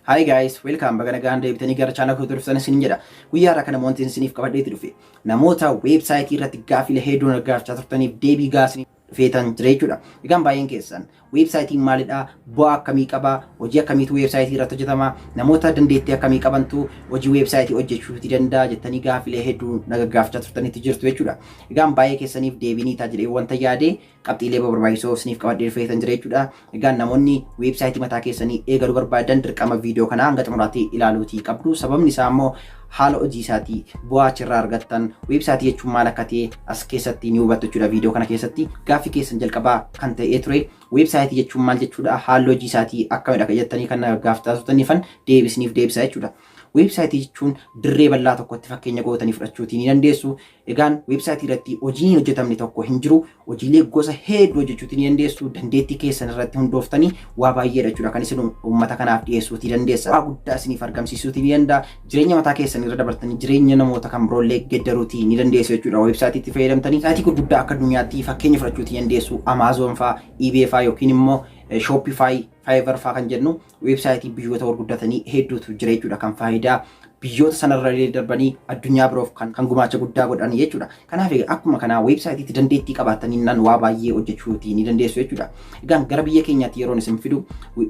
Hi guys, welcome, baga nagaan deebitanii gara channel koo dhuftan isin jedha. Guyyaa har'a kana wanti isiniif qabadheeti dhufe, namoota weebsaayitii irratti gaaffilee hedduu na gaafachaa turtaniif deebii gaasni dhufeetan jira jechuudha. Egaan baay'een keessan weebsaayitiin maalidha? Bu'aa akkamii qaba? Hojii akkamiitu weebsaayitii irratti hojjetama? Namoota dandeettii akkamii qabantu hojii weebsaayitii hojjechuuti danda'a jettanii gaaffilee hedduu na gaggaafachaa turtanitti jirtu jechuudha. Egaan baay'ee keessaniif deebii ni ta'a jedhee wanta yaade qabxiilee barbaachisoo isiniif qabadhee dhufeetan jira jechuudha. Egaan namoonni weebsaayitii mataa keessanii eegaluu barbaadan dirqama viidiyoo kana hanga xumuraatti ilaaluutii qabdu. Sababni isaa immoo haala hojii isaatii, bu'aa achirraa argattan, weebsaayitii jechuun maal akka ta'e as keessatti ni hubattu jechuudha. Viidiyoo kana keessatti gaaffii keessan jalqabaa kan ta'ee ture, weebsaayitii jechuun maal jechuudha, haalli hojii isaatii akkamidha jettanii kan gaafachaa turtaniifan deebisniif deebisa jechuudha. Weebsaayitii jechuun dirree bal'aa tokkotti fakkeenya gootanii fudhachuutii ni dandeessu. Egaan weebsaayitii irratti hojiin hojjetamne tokko hin jiru. Hojiilee gosa hedduu hojjechuutii ni dandeessu. Dandeettii keessan irratti hundooftanii waa baay'eedha jechuudha kan isin uummata kanaaf dhiyeessuutii dandeessa. Waa guddaa isiniif argamsiisuutii ni danda'a. Jireenya mataa keessan irra dabartanii jireenya namoota kan biroollee geddaruutii ni dandeessu jechuudha. Weebsaayitiitti fayyadamtanii saayitii gurguddaa akka addunyaatti fakkeenya fudhachuutii dandeessu. Amazon fa'aa, eBay fa'aa yookiin immoo Shopify, Fiverr fa'aa kan jennu weebsaayitii biyyoota gurguddatanii hedduutu jira jechuudha, kan faayidaa biyyoota sanarra illee darbanii addunyaa biroof kan gumaacha guddaa godhan jechuudha. Kanaaf akkuma kanaa weebsaayitiitti dandeettii qabaattanii nan waa baay'ee hojjechuutii ni dandeessu jechuudha. Egaan gara biyya keenyaatti yeroon isin fidu,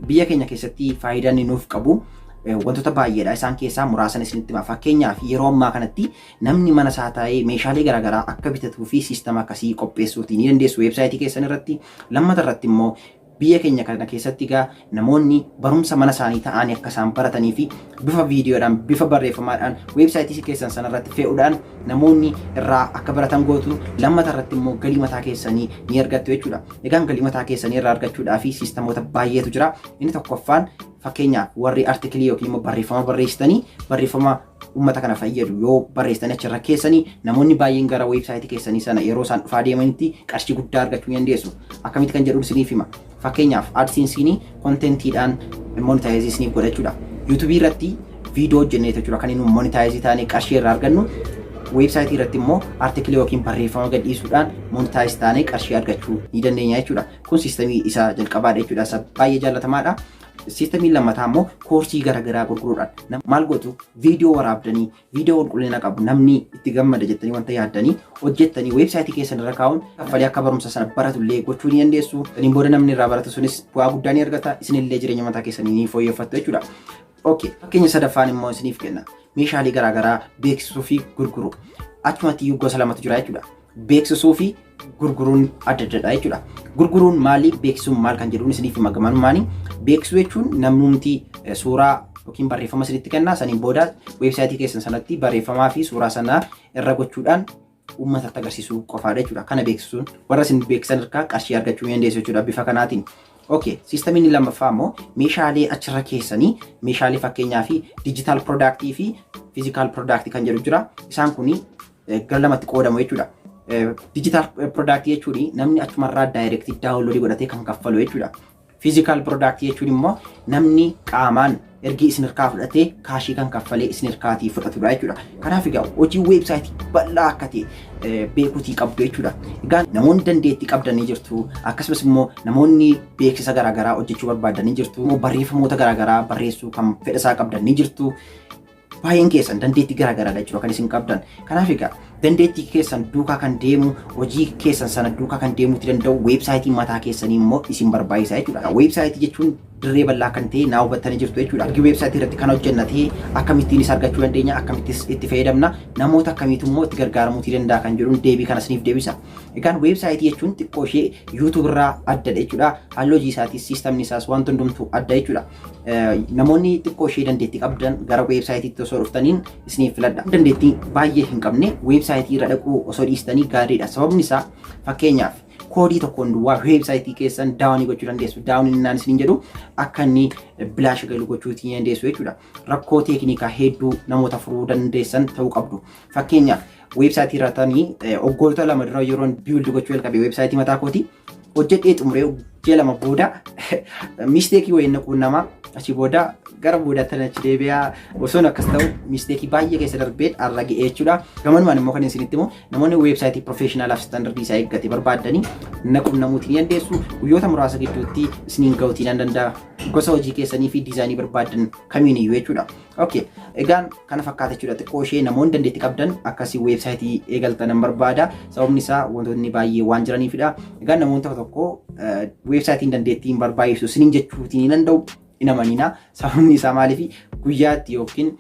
biyya keenya keessatti faayidaan inni nuuf qabu wantoota baay'eedha. Isaan keessaa muraasan isinitti hima. Fakkeenyaaf, yeroo ammaa kanatti namni mana isaa taa'ee meeshaalee garaagaraa akka bitatuu fi siistama akkasii qopheessuutii ni dandeessu weebsaayitii keessan irratti. Lammata irratti immoo biyya keenya kana keessatti egaa namoonni barumsa mana isaanii ta'anii akka isaan baratanii fi bifa viidiyoodhaan, bifa barreeffamaadhaan weebsaayitii keessan sanarratti fe'uudhaan namoonni irraa akka baratan gootu. Lammata irratti immoo galii mataa keessanii ni argattu jechuudha. Egaan galii mataa keessanii irraa argachuudhaa fi siistamoota baay'eetu jira. Inni tokkoffaan, fakkeenyaaf, warri artikilii yookiin immoo barreeffama barreessitanii, barreeffama uummata kana fayyadu yoo barreessitanii achirra keessanii, namoonni baay'een gara weebsaayitii keessanii sana yeroo isaan dhufaa deemanitti qarshii guddaa argachuu ni dandeessu. Akkamitti kan jedhu isiniif hima. Fakkeenyaaf, AdSense'n kontentiidhaan monetize isiniif godha jechuudha. YouTubeii irratti viidiyoo hojjennee jechuudha kan inni monetize taanee qarshii irraa argannu. Weebsaayitii irratti immoo artikilii yookiin barreeffama gadhiisuudhaan monetize taanee qarshii argachuu ni dandeenya jechuudha. Kun siistamii isa jalqabaadha jechuudha. Isa baay'ee jaallatamaadha. Siistamiin lammataa immoo koorsii garaagaraa gurguruudhaan maal gootu? Viidiyoo waraabdanii, viidiyoo qulqullina qabu, namni itti gammada jettanii wanta yaaddanii hojjettanii weebsaayitii keessan irra kaa'uun kaffalee akka barumsa sana baratu illee gochuu ni dandeessu. Saniin booda namni irraa baratu sunis bu'aa guddaa ni argata. Isinillee jireenya mataa keessanii ni fooyyeffattu jechuudha. Okay, fakkeenya sadaffaan immoo isiniif kenna. Meeshaalee garaagaraa beeksisuu fi gurguruu. Achumatti iyyuu gosa lamatu jira jechuudha. Beeksisuu fi gurguruun adda addadha jechuudha. Gurguruun maali? Beeksisuun maal kan jedhuun isiniif hima gamanumaani. Beeksisuu jechuun namnumti suuraa yookiin barreeffama isinitti kenna. Saniin booda weebsaayitii keessan sanatti barreeffamaa fi suuraa sana irra gochuudhaan uummatatti agarsiisuu qofaadha jechuudha. Kana beeksisuun warra isin beeksisan harkaa qarshii argachuu ni dandeessu jechuudha bifa kanaatiin. Okay, siistamiin inni lammaffaa immoo meeshaalee achirra keessanii, meeshaalee fakkeenyaa fi digital product fi physical product kan jedhu jira. Isaan kuni gara lamatti qoodamu jechuudha. Digital product jechuun namni achumarraa direct download godhatee kan kaffalu jechuudha. Physical product jechuun immoo namni qaamaan ergi isin harkaa fudhatee kaashii kan kaffalee isin harkaatii fudhatudha jechuudha. Kanaaf egaa hojii weebsaayitii bal'aa akka ta'e beekuutii qabdu jechuudha. Egaa namoonni dandeettii qabdanii jirtu, akkasumas immoo namoonni beeksisa garaagaraa hojjechuu barbaadanii jirtu, barreeffamoota garaagaraa barreessuu kan fedha isaa qabdanii jirtu. Baay'een keessan dandeettii garaagaraadha jechuudha kan isin qabdan. Kanaaf egaa dandeettii keessan duukaa kan deemu, hojii keessan sana duukaa kan deemuuti danda'u weebsaayitii mataa keessanii immoo isin barbaachisa jechuudha. Weebsaayitii jechuun dirree bal'aa kan ta'e naa hubattanii jirtu jechuudha. Ergi weebsaayitii irratti kan hojjenna ta'e, akkamittiin isa argachuu dandeenya, akkamittis itti fayyadamna, namoota akkamiitu immoo itti gargaaramuutii danda'a kan jedhuun deebii kana isiniif deebisa. Egaan weebsaayitii jechuun xiqqoo ishee YouTube irraa addadha jechuudha. Haalli hojii isaatis, siistamni isaas, wanti hundumtuu adda jechuudha. Namoonni xiqqoo ishee dandeettii qabdan gara weebsaayitiitti osoo dhuftaniin isiniif filadha. Dandeettii baay'ee hin qabne weebsaayitii irra dhaquu osoo dhiistanii gaariidha. Sababni isaa, fakkeenyaaf, koodii tokkoon duwwaa weebsaayitii keessan down gochuu dandeessu. Down innaan isiniin jedhu akka inni bilaash galu gochuutii dandeessu jechuudha. Rakkoo teeknikaa hedduu namoota furuu dandeessan ta'uu qabdu. Fakkeenyaaf, weebsaayitii irra tanii waggoota 2 dura yeroon build gochuu jalqabe, weebsaayitii mataa kootii hojjedhee xumuree ji'a 2 booda mistake wayii naquun nama achii booda Gara boodaatti achi deebi'aa osoon akkas ta'u mistake baay'ee keessa darbee har'a ga'ee jechuudha. Gamanumaan immoo kan isinitti himu, namoonni website professionalaaf standard isaa eeggate barbaaddanii na qunnamuutii ni dandeessu. Guyyoota muraasa gidduutti isiniin ga'uutii nan danda'a. Gosa hojii keessanii fi design barbaaddan kamiiniyyuu jechuudha. Okay, egaan kana fakkaata jechuudha. Xiqqoo ishee namoonni dandeettii qabdan akkasii website eegaltan nan barbaada. Sababni isaa wantoonni baay'ee waan jiraniifidha. Egaan namoonni tokko tokko websiteiin dandeettii hin barbaachisu isiniin jechuutii ni danda'u. Hin amanina. Sababni isaa maaliif, guyyaatti yookiin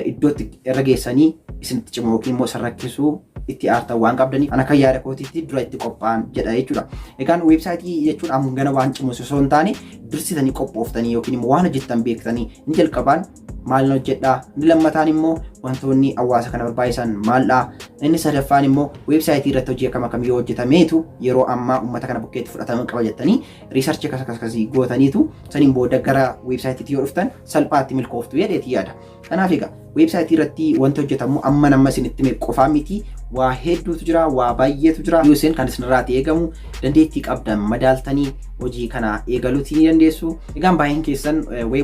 iddootti irra geessanii isinitti cimu yookiin immoo isin rakkisuu itti aartan waan qabdaniif, ana kan yaada kootiitti dura itti qophaa'an jedha jechuudha. Egaan website jechuun hangana waan cimu osoo hin taane, dursitanii qophooftanii yookiin immoo waan hojjettan beektanii, inni jalqabaan maal hojjedhaa, inni lammataan immoo wantoonni hawaasa kana barbaachisan maaldhaa, inni sadaffaan immoo website irratti hojii akkam akkamii yoo hojjetameetu yeroo ammaa uummata kana bukkeetti fudhatama qaba jettanii research akkas akkasii gootaniitu, saniin booda gara websiteitti yoo dhuftan salphaatti milkooftu jedheeti yaada. Kanaaf egaa website irratti wanti hojjetamu amma nama isinitti hime qofaa miti, waa hedduutu jira, waa baay'eetu jira. Yoo isin kan isinirraati eegamu dandeettii qabdan madaaltanii hojii kana eegaluutii ni dandeessu. Egaan baay'een keessan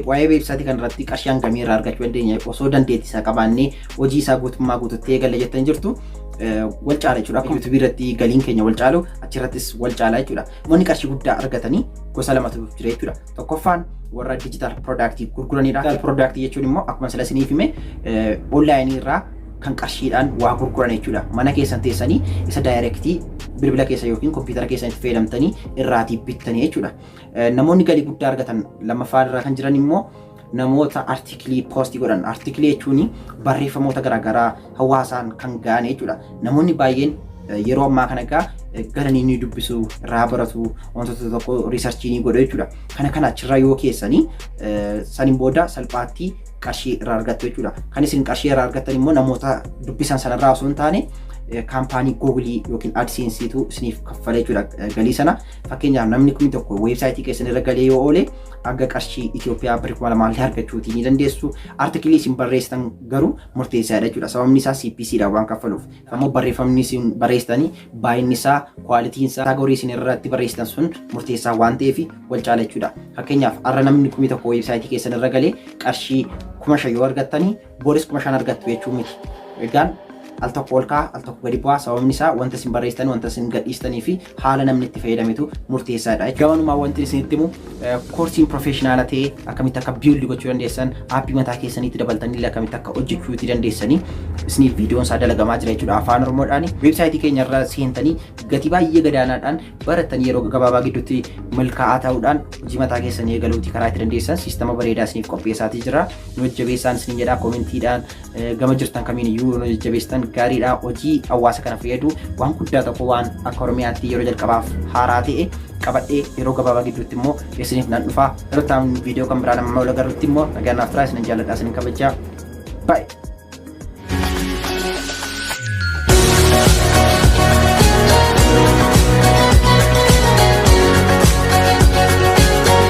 waa'ee website kana irratti qarshii hangamii irraa argachuu dandeenya osoo dandeettii isaa qabaannee hojii isaa guutummaa guututti eegalle jettan jirtu. Wal caala jechuudha. Akkuma YouTube irratti galiin keenya wal caalu, achirrattis wal caala jechuudha. Namoonni qarshii guddaa argatanii gosa lamatu jira jechuudha. Tokkoffaan warra digital product gurguranidha. Digital product jechuun immoo akkuma sila isiniif hime online irraa kan qarshiidhaan waa gurguran jechuudha. Mana keessan teessanii isa direct bilbila keessa yookiin kompiitara keessan itti fayyadamtanii irraatii bittanii jechuudha. Namoonni galii guddaa argatan lammaffaa irraa kan jiran immoo namoota article post godhan. Article jechuun barreeffamoota garaagaraa hawaasaan kan ga'an jechuudha. Namoonni baay'een yeroo ammaa kana egaa galanii ni dubbisu, irraa baratu, wantoota tokko research ni godhu jechuudha. Kana kana achirraa yoo keessanii saniin booda salphaatti qarshii irraa argattu jechuudha. Kan isin qarshii irraa argattan immoo namoota dubbisan sanarraa osoo hin taane, company Google yookiin AdSensetu isiniif kaffala jechuudha galii sana. Fakkeenyaaf namni 1000 website keessan irra galee yoo oole, hanga qarshii Itoophiyaa birrii 2000 illee argachuutii ni dandeessu. Article isin barreessitan garuu murteessaadha jechuudha. Sababni isaa CPC dhaan waan kaffaluuf. Ammoo barreeffamni isin barreessitanii baay'inni isaa, qualityn isaa, category isin irratti barreessitan sun murteessaa waan ta'eef wal caala jechuudha. Fakkeenyaaf har'a namni 1000 website keessan irra galee qarshii 5000 yoo argattanii, booris 5000 argattu jechuu miti. Egaan al tokko ol ka'a, al tokko gadi bu'aa. Sababni isaa wanta isin barreessitan, wanta isin gadhiistanii fi haala namni itti fayyadametu murteessaadha. Gamanumaa wanti isinitti himu, courseiin professional ta'e akkamitti akka build gochuu dandeessan, app mataa keessaniitti dabaltanii akkamitti akka hojjechuuti dandeessanii isiniif viidiyoon isaa dalagamaa jira jechuudha afaan Oromoodhaan. Website keenya irra seentanii gatii baay'ee gadaanaadhaan barattanii yeroo gabaabaa gidduutti milkaa'aa ta'uudhaan hojii mataa keessanii eegaluuti karaa itti dandeessan system bareedaa isiniif qopheessaatii jira. Nu jajjabeessaan isiniin jedhaa, commentiidhaan gama jirtan kamiin iyyuu nu jajjabeessitan gaariidha. Hojii hawaasa kana fayyadu waan guddaa tokko, waan akka Oromiyaatti yeroo jalqabaaf haaraa ta'e qabadhee yeroo gabaabaa gidduutti immoo isiniif nan dhufa. Yeroo ta'an viidiyoo kan biraa nama wal agarrutti immoo nagaan naaf turaa. Isinin jaalladha, isinin kabajaa. Baay'ee.